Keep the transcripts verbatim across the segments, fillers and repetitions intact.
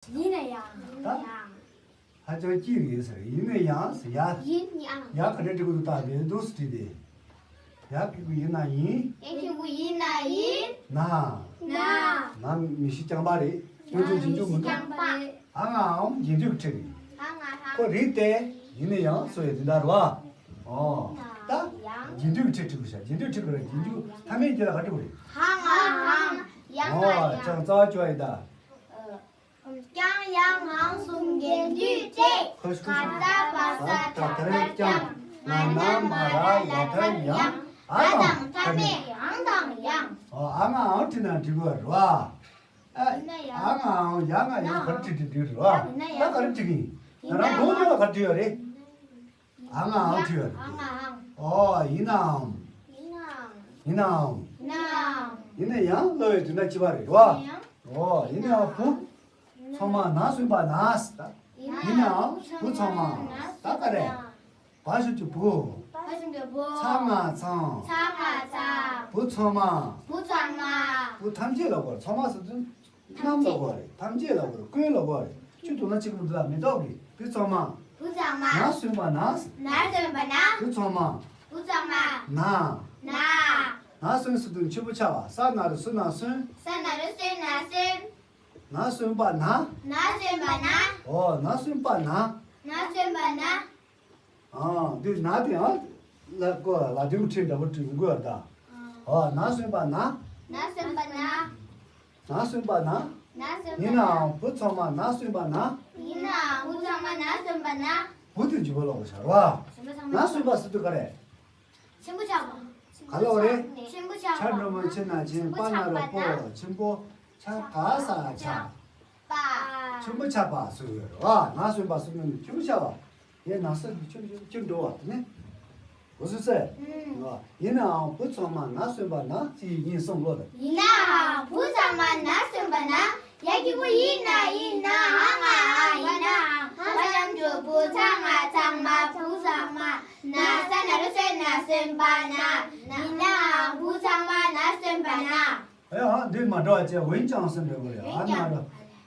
ཡིན་ན་ཡང་། ད། ཡང་། ཧ་ཅང་སྐྱིད་ཡིན་ཟེར། ཡིན་ན་ཡང་ཟེར་ཡ། ཡིན་ཡང་། ཡ་ག་འདྲ་འབྲི་དགོས་འདུག་ད་ལས་འདུག་སེ་བྲིས་ཏེ། ཡ་གི་གུ་ཡིན་ན་ཡིན། ཡ་གི་གུ་ཡིན་ན་ཡིན། ན། ན། ན་མི་ཤི་རྐྱང་པ་རེད། སྔོན་འཇུག་རྗེས་འཇུག་མི་འདུག་རྐྱང་པ་རེད། ཨ་ང་ཨང་རྗེས་འཇུག་ཁྲིད་རེད། ཨ་ང་ཨང་། ཁོ་རེད་དེ། ཡིན་ན་ཡང་སོ་ཡ་དེ་འདྲ་རེད་བ། ཨོ། ད། ཡང་། རྗེས་འཇུག་ཁྲིད་ཁྲིད་དགོས་ཤག་རྗེས་འཇུག་ཁྲིད་དགོས་རེད། རྗེས་འཇུག་མཐའ་མེད་ཀྱི་ལ་ག་ཁྲིད་དགོས་རེད། ཧ་ང་ཧང་། ཡང་ང་ཨོ་ཡང་། ཅང་རྩ་བ་ཅོ་ཡི་ད། ཨ། ཀྱང་ཡང་འང་གསུམ་རྒྱན་སྡུད་བཅས། ག་ད་བ་ས་ད་དར་ཀྱང་། ང་ན་མ་ར་ལ་དར་ཡང་། ཨ་དང་མཐའ་མེད་འང་དང་ཡང་། ཨོ་ཨ་ང་འང་བྲིས་ན་འགྲིག་གི་རེད་བ། ཨ་ཡིན་ན་ཡང་། ཨ་ང་འང་ཡ་ང་ཡང་ག་རེ་བྲིས་བྲིས་འགྲིག་རེད་བ། ཡིན་ན་ད་ཡང་། ག་རེ་བྲིས་གི་ཡིན། ང་རང་མདོ་ནས་ལ་ག་རེ་བྲིས་ཡོད་རེད། ཨ་ང་འང་བྲིས་ཡོད་རེད། ཨ་ང་འང་། ཨོ་ཡིན་ནའང་། ཡིན་ནའང་། ཡིན་ནའང་། ཡིན་ནའང་། ཡིན་ན་ཡང་སློབ་ཡོན་དེ་འདྲ་གཅིག་པ་རེད་བ། ཡིན་ཡང་། ཨོ་ཡིན་ནའང་བུ། ཚང་མ་ན་གསོན་པ་ན་ཟེར་ད། ཡིན་ནའང་བུ་ཚང་མ་ད་ག་རེ། བ་ཞབས་ཀྱུ་བུ། བ་ཞབས་ཀྱུ་བུ། ཚ་ང་ཚང་། ཚ་ང་ཚང་། བུ་ཚང་མ། བུ་ཚང་མ། བུ་ཐམས་ཅད་ལ་གོ་རེད། ཚང་མ་ཟེར་དུས། རྣམས་ལ་གོ་རེད། ཐམས་ཅད་ལ་གོ་རེད། ཀུན་ལ་གོ་རེད། ཁྱོད་དུ་ན་གཅིག་མི་འདུག་ལ་མི་འདུག་གི་བུ་ཚང་མ། བུ་ཚང་མ། ན་གསོན་པ་ན། ན་གསོན་པ་ན། བུ་ཚང་མ། བུ་ཚང་མ། ན། ན། ན་གསོན་ཟེར་དུས་ཆེན་པོ་ཆགས་པ། ས་ན་རུ་སུ་ན་གསོན། ས་ན་རུ་སུ་ན་གསོན། ན་གསོན་པ་ན། ན་གསོན་པ་ན། ཨོ་ན་གསོན་པ་ན། ན་གསོན་པ་ན། ཨ་འདི་ན་དེ་ཨ་ལ་ཀོ་ལ་དུང་ཁྲིད་འདྲ་པོ་བྲིས་དགོས་ད། ཨོ་ན་གསོན་པ་ན། ན་གསོན་པ་ན། ན་གསོན་པ་ན། ན་གསོན་པ་ན། ཡིན་ནའང་བུ་ཚང་མ་ན་གསོན་པ་ན། ཡིན་ནའང་བུ་ཚང་མ་ན་གསོན་པ་ན། བུ་དེ་འཇུག་པ་ལོག་པ་ཤར་བ། ན་གསོན་པ་ཟེར་དུས་ག་རེ། ཆེན་པོ་ཆགས་པ། ག་ལ་བ་རེད། ཆེན་པོ་ཆགས་པ། ཆ་འགྲེང་བུ་ཆེ་ན་ཆེན། པ་ན་རོ་པོ། ཆེན་པོ། ཆ་ག་ས་ཆགས། པ། ཆེན་པོ་ཆགས་པ་ཟེར་ཡོད་རེད་བ། ན་གསོན་པ་ཟེར་ནས་ཆེན་པོ་ཆགས་པ། ཡས་ན་ས་ཀྱི་ཆུ་ཆུ་ཆུ་འགྲོ་བ་དེ་ནི། འོ་སུ་ཟེར། ཨུམ། ཡིན་ནའང་བུ་ཚང་མ་ན་གསོན་པ་ན་ཅི་ཡིན་གསུངས་ལོ་དང་། ཡིན་ནའང་བུ་ཚང་མ་ན་གསོན་པ་ན། ཡ་གི་བུ་ཡིན་ན་ཡིན་ན་ཨ་ང་ཨ་ཡིན་ནའང་བ་ཞབས་ཀྱུ་བུ། ཚ་ང་ཚང་མ། བུ་ཚང་མ། ན་ས་ན་རུ་སོན་ན་གསོན་པ་ན། ཡིན་ནའང་བུ་ཚང་མ་ན་གསོན་པ་ན། ཨེ་ཧ་འདི་མ་འགྲོ་བ་བྱས་འོན་ཀྱང་སུ་འདྲ་བོ་རེད། ཨ་ན་རོ།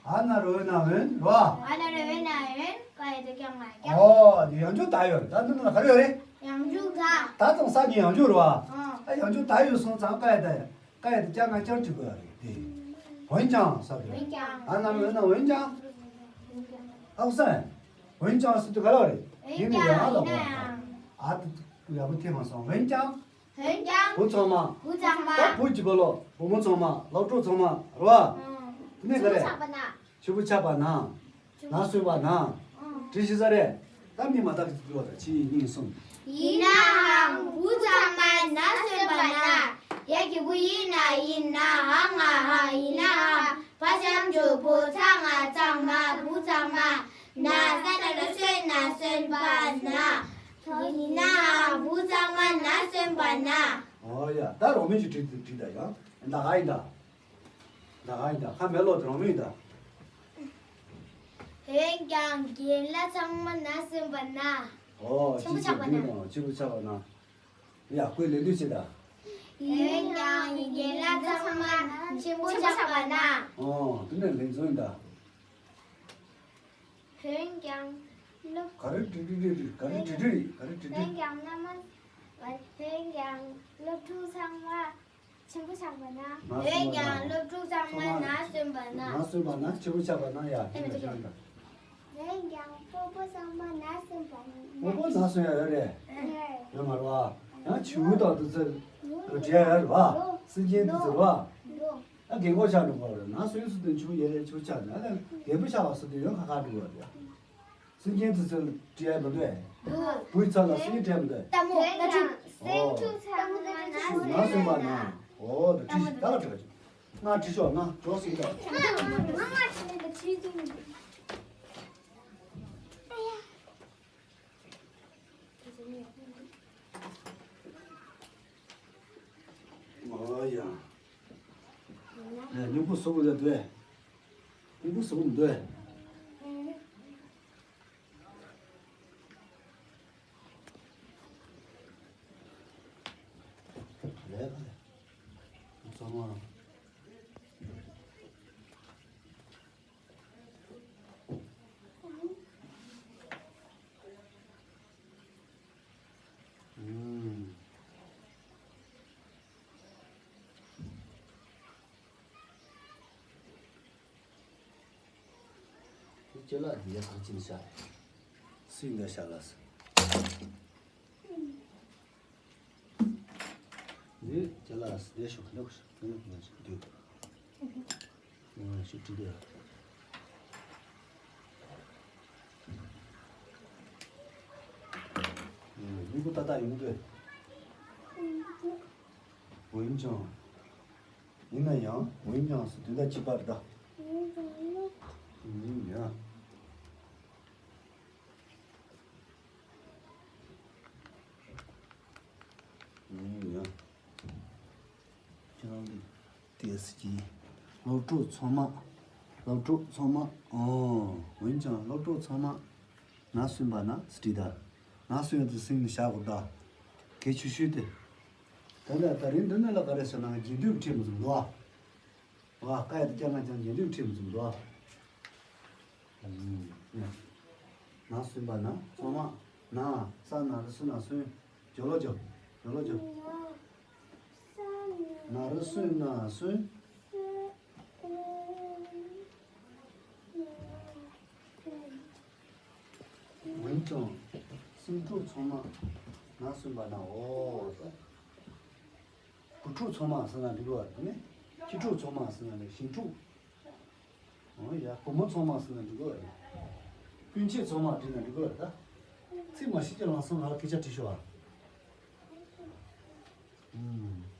ཨ་ན་རོ་འོན་ན་འོན་རོ། ཨ་ན་རོ་འོན་ན་འོན། ཀ་ཡ་དེ་ཀྱང་ང་ཀྱང་། ཨོ་དེ་ཡང་འཇུག་ད་ཡོད་རེད། ད་འདི་ནང་ལ་ག་རེ་ཡོད་རེད། ཡང་འཇུག་ད། ད་དང་ས་གི་ཡང་འཇུག་རེད་བ། ཨ་ཡང་འཇུག་ད་ཡོད་སོང་ཙང་ཀ་ཡ་ད་ཡ། ཀ་ཡ་དེ་ཀྱང་ང་ཀྱང་བྲིས་དགོས་ཡ་རེད་དེ། འོན་ཀྱང་ས་དེ། འོན་ཀྱང་། ཨ་ན་རོ་འོན་ན་འོན་ཀྱང་། ཨ་ཁུ་སན། འོན་ཀྱང་སུ་དེ་ག་ལ་བ་རེད། ཡིན་ན་ཡང་ལ་གོ། ཨ་དེ་ཡག་པོ་ཐེབས་མ་སོང་། འོན་ཀྱང་། འོན་ཀྱང་། བུ་ཚང་མ། བུ་ཚང་མ། ད་བུ་གཅིག་པ་ལོ། བུ་མོ་ཚང་མ། སློབ་ཕྲུག་ཚང་མ། རེད་བ། ཨང་། དེ་ནས་ག་རེ། ཆུ་བོ་ཆགས་པ་ན། ཆུ་བོ་ཆགས་པ་ན། ཆུ་བོ། ན་གསོན་པ་ན། ཨང་། བྲིས་ཤེས་ས་རེད། ད་མི་མ་དག་གི་ལོ་ད་ཕྱི་ཡིན་གཉིས་གསུམ། ཡིན་ནའང་བུ་ཚང་མ་ན་གསོན་པ་ན། ཡ་གི་བུ་ཡིན་ན་ཡིན་ན་ཨ་ང་ཨ་ཡིན་ནའང་བ་ཞབས་ཀྱུ་བུ། ཚ་ང་ཚང་མ། བུ་ཚང་མ། ན་ས་ན་རུ་སོན་ན་གསོན་པ་ན། ཡིན་ནའང་བུ་ཚང་མ་ན་གསོན་པ་ན། ཨོ་ཡ། ད་རོགས་མིན་གྱི་བྲིས་བྲིས་ད་ཡང་། ད་ག་ཡིན་ད། ད་ག་ཡིན་ད། ཁ་མེད་ལོ་དེ་རོགས་མིན་ད། འོན་ཀྱང་རྒན་ལགས་ཚང་མ་ན་གསོན་པ་ན། ཨོ་ཆེན་པོ་ཆགས་པ་ན། ཆེན་པོ་ཆགས་པ་ན། ཡ་ཁོས་ལེན་དུས་ཆེ་ད། འོན་ཀྱང་རྒན་ལགས་ཚང་མ་ཆེན་པོ་ཆགས་པ་ན། ཨོ་དེ་ནས་ལེན་ཚོད་ད། འོན་ཀྱང་སློབ། ག་རེ་བྲིས་བྲིས་བྲིས་བྲིས། ག་རེ་བྲིས་བྲིས། ག་རེ་བྲིས་བྲིས། འོན་ཀྱང་མནའ་མ། འོན་ཀྱང་སློབ་ཕྲུག་ཚང་མ་ཆེན་པོ་ཆགས་པ་ན། འོན་ཀྱང་སློབ་ཕྲུག་ཚང་མ་ན་གསོན་པ་ན། ན་གསོན་པ་ན། ཆེན་པོ་ཆགས་པ་ན་ཡ། དེ་ནས་ཅང་ད། འོན་ཀྱང་སྤོ་བོ་ཚང་མ་ན་གསོན་པ་ན། སྤོ་བོ་ན་གསོན་ཡ་ཡོད་རེད། ཡོད་མ་རེད་བ། ཡང་བྱིའུ་དང་དེ་ཚོ་འབྲི་ཡ་ཡོད་རེད་བ། སེམས་ཅན་དེ་ཚོ་རེད་བ། ཨ་རྒན་གོག་ཆགས་འགྲོ་གི་རེད། ན་གསོན་ཟེར་དུས་ཆུ་ཡེ་ཆུ་ཆགས་ནས་ཨ་ལས་རྒན་པོ་ཆགས་པ་ཟེར་དུས་ཡང་ཁ་ཁ་འགྲོ་གི་རེད། སེམས་ཅན་དེ་ཚོ་བྲིས་ཡ་མི་འདུག་ཨེ། འདུག་བུའི་ཚབ་ལ་སེམས་ཅན་བྲིས་ཡ་མི་འདུག་ཨེ། ལྟད་མོ་ལྟ་ཅི། ཨོ། ན་གསོན་པ་ན། ཨོ་དེ་བྲིས་ཤིག་ད་ལ་བྲིས་པ་ཅིག་ང་བྲིས་ཤོག་ང་འགྲོ་སོང་ད། ང་ང་བྲིས་ནས་ད་བྲིས་ཀྱི་མི་འདུག་ཨ་ཡ། ཨོ་ཡ། ཨེ་སྙིང་པོ་བཟོ་དགོས་ཡ་འདུག་ཨེ། སྙིང་པོ་བཟོ་དགོས་མི་འདུག་ཨེ། ལས་ཀ་ལས། བཟོ་མ། ཅི་ལ་དེ་ཡ་ཐག་ཅིག་ནི་བྱ། སུས་འདི་བྱ་ལ་སི། འདི་ཅི་ལ་སི་དེ་ཤོག་འདི་ཤོག་འདི་ཤོག་འདི་ཤོག་འདི། ཨོ་ཤོག་འདི་འདི། ཡིན་གོ་ཏག་ཏག་ཡིན་གོ། འོན་ཀྱང་། ཡིན་ན་ཡང་འོན་ཀྱང་སུ་དོན་དག་གཅིག་པ་རེད་ད། འོན་ཀྱང་ལོ། ཡིན་ཡང་། ཡིན་ཡང་། ཁྱེད་རང་གི་ཏེས་ཀྱི་སློབ་གྲོགས་ཚང་མ། སློབ་གྲོགས་ཚང་མ། ཨོ། འོན་ཀྱང་སློབ་གྲོགས་ཚང་མ། ན་སུན་པ་ན་སི་ཏི་ད། ན་སུན་ཡང་དུ་སིང་ནི་བྱ་དགོས་ད། གལ་ཆེ་ཤོས་དེ། ད་ལྟ་ད་རིང་འདི་ནས་ལ་ག་རེ་ཟེར་ན་རྒྱན་སྡུད་ཁྲིད་མི་ཚུགས་འདུག་ཨ། ཨ་ཀ་ཡ་དེ་ཀྱང་ང་ཀྱང་རྒྱན་སྡུད་ཁྲིད་མི་ཚུགས་འདུག་ཨ། ན་སུན་པ་ན་ཚང་མ་ན་ས་ན་རི་སུ་ན་སུན། ཇོ་ལོ་ཇོ། ཇོ་ལོ་ཇོ། ན་རི་སུན་ན་སུན། འོན་ཀྱང་སེམས་ཕྲུག་ཚང་མ་ན་སུན་པ་ན་འོ། བུ་ཕྲུག་ཚང་མ་ཟེར་ན་འགྲིག་གི་རེད་ནི། ཁྱི་ཕྲུག་ཚང་མ་ཟེར་ན་རེད། ཞིང་ཕྲུག་འོ་ཡ། བུ་མོ་ཚང་མ་ཟེར་ན་འགྲིག་གི་རེད། སྤུན་མཆེད་ཚང་མ་བྲིས་ན་འགྲིག་གི་རེད་ད། ཚིག་མ་ཤེས་ཀྱི་ལང་སང་ང་ལ་སྐད་ཆ་དྲིས་ཤོག་ཨ། ཨུམ།